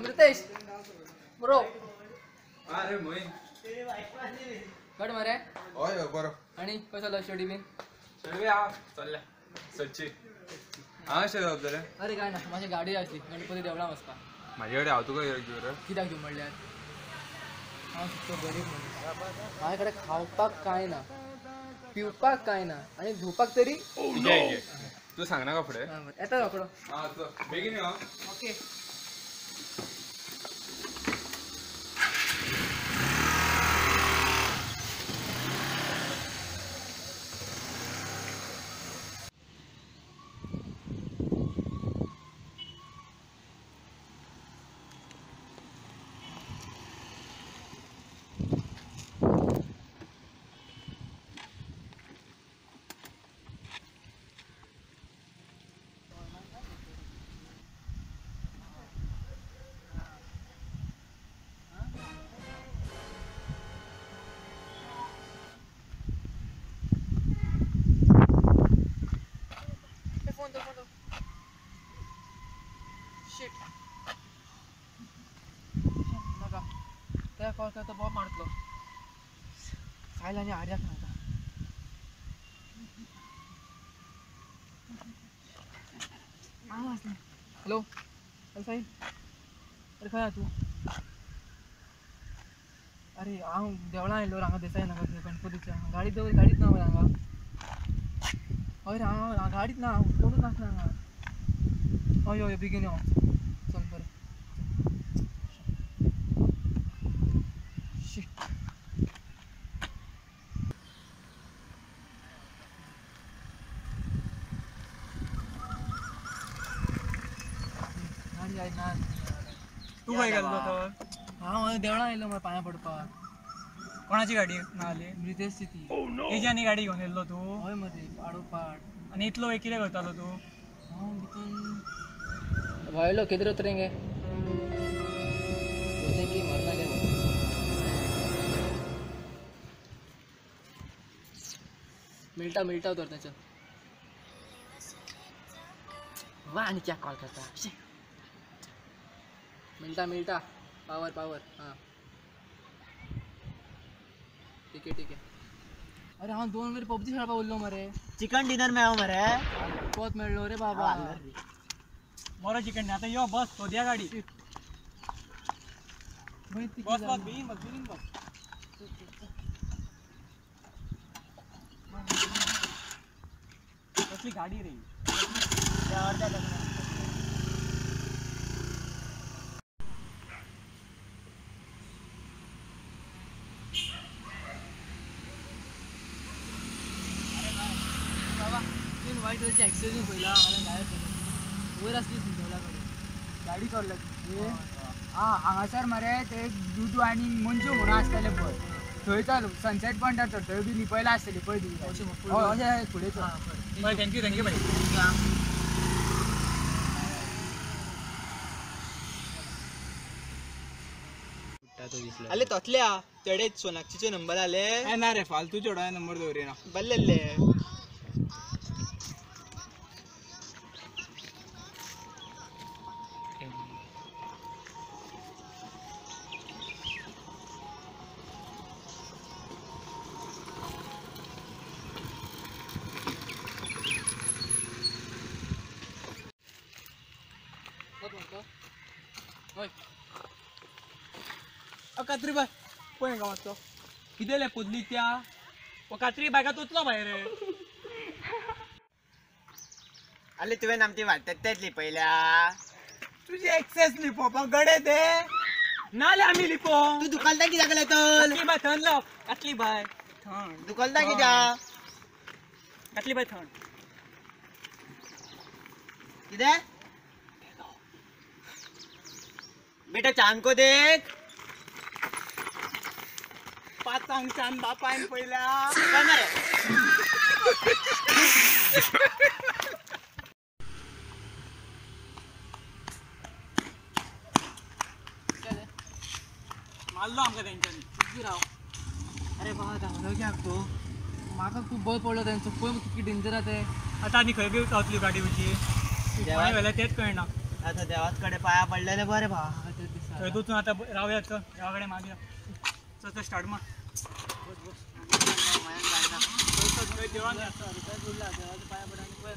Ritesh bro. अरे मोइन गड मरे. ओय बरो. आणि कसं चाललं स्टडी बिन? स्टडी हा चालल्या सच्ची. हा शेत जातले. अरे काय ना, माझी गाडी असली गणपती देवळा वचपा. माझी गाडी हांव तुका कित्याक दिवं रे? कित्याक दिवं म्हणल्यार हांव सुद्दां गरीब मनीस, माझ्या कडेन खावपाक कांय ना, पिवपाक कांय ना, आनी धुवपाक तरी. तूं सांगनाका फुडें. येता रोकडो. आं चल बेगीन यो. ओके. नाका त्या कॉल करता बॉम्ब मारतलो. साहिल आनी आर्याक सांगता. हॅलो हॅलो साहिल, अरे खंय आहा तूं? अरे हांव देवळां आयलो हांगा देसाय नाका गणपतीच्या. गाडी दवर, गाडीच ना मरे हांगा. हय रे, हांव गाडीच ना, कोणूच नासलो हांगा. हय हय बेगीन यो, चल बरें. गाडी आयली ना. तूं खंय गेल्लो तर? हांव देवळां आयलो मरे पांयां पडपाक. कोणाची गाडी ना जाली? रितेशची ती. तेजी आनी गाडी घेवन येयल्लो तूं? हय मरे, पाडोपाड. आनी इतलो वेळ कितें करतालो तूं? हांव भितून भाई लोग किधर उतरेंगे? सोचेंगे मरना क्या. मिलता मिलता उतरते चल. वाह आणि क्या कॉल करता. मिलता मिलता पावर पावर. हाँ ठीक है ठीक है. अरे हाँ दोन मेरे पबजी खेळपा उरलो मरे. चिकन डिनर मेळो मरे. कोत मेळ्ळो रे बाबा. बरो चिकन. आतां यो बस सोदया गाडी. बस बस बेगीन बस बेगीन बस. कसली गाडी रे. बाबा तीन वाईट वरची ॲक्सिडेंट पयला गायब वयर आसली देवळा कडेन गाडी चोरला. आं हांगासर मरे ते दुदू आनी मंजू म्हणून आसतले पळय, थंय चल सनसेट पॉयंटार चल, थंय बी लिपयला आसतली पळय तुजी. हय अशें फुडें चल. Thank you thank you भाई. आले तोतल्या चेडे सोनाक्षीचो नंबर आले ना रे, फालतू चेडो नंबर दवरिना. बल्ले कात्री बाय पळय हांगा मातसो कितें ले पोदली त्या कात्री बायका तोतलो भायर. आले तुवें आमची वाटत तेच लिपयल्या. तुजी एक्सेस लिपोवपाक गडे ते नाले आमी लिपोवंक. तूं दुकालता कित्याक तर? कातली बाय थंड लाव. कातली बाय थंड दुकालता कित्याक? कातली बाय थंड कितें? बेटा चांद को देख. पाचांक चांद बापायन पयल्या. मारलो आमकां तेंच्यांनी. राव. अरे बाबा धांवलो कित्याक तूं? म्हाका खूब बळ पडलो तेंचो. पळय कितकी डेंजर आहा ते. आतां आनी खंय बी गावतली गाडी तुजी? कोणें व्हेलें तेंच कळना. आतां देवाच कडेन पांया पडलेले बरें भावा. थंय वचून आतां रावया. चल देवा कडेन मागया. चल चल स्टार्ट मार. थंय देवळान देवाच्या पांया पड आनी पळय.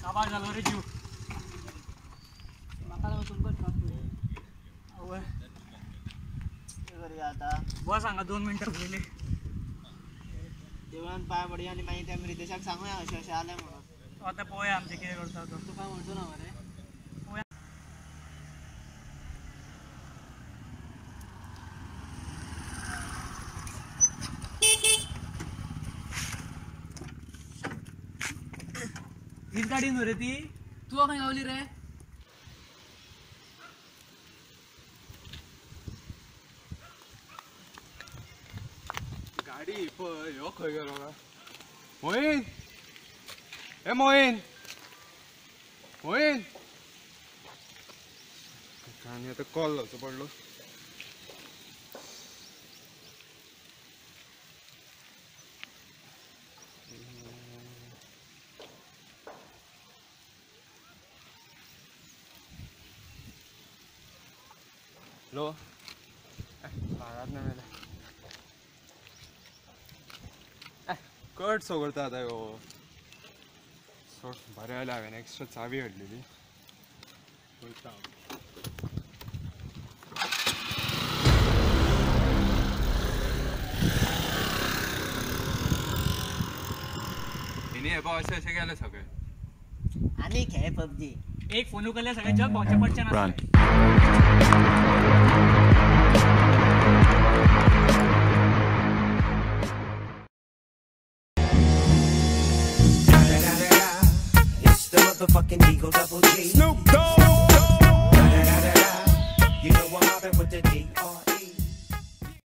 काबार जालो रे जीव. म्हाका लागून तुमकां त्रास. आवय करूया आतां? बस हांगा 2 मिनटां पयलीं. देवळान पांय पडया आनी मागीर त्या रितेशाक सांगूया अशें अशें जालें म्हणून. आतां पळोवया आमचें कितें करता तो. तूं काय म्हणचो ना मरे? पळोवया. हीच गाडी न्हू रे ती? तूं खंय गावली रे? गाडी पळय ह्यो खंय गेलो काय? मोहीन, ए मोहीन, मोहीन. आनी आतां कॉल लावचो पडलो. हॅलो, लागत ना मेले. कट सो करता आतां ह्यो. सोड, बरें जालें हांवें एक्स्ट्रा चावी हाडलेली. वयता हांव. हेणी हे पळय अशें अशें गेलें सगळें. आनी खेळ पबजी. एक फोन उखल्ल्यार सगळें जग भोंवचें पडचें ना. Motherfucking Eagle Double G. Snoop Dogg. Da, da, da, da, da. You know I'm mobbing with the D.R.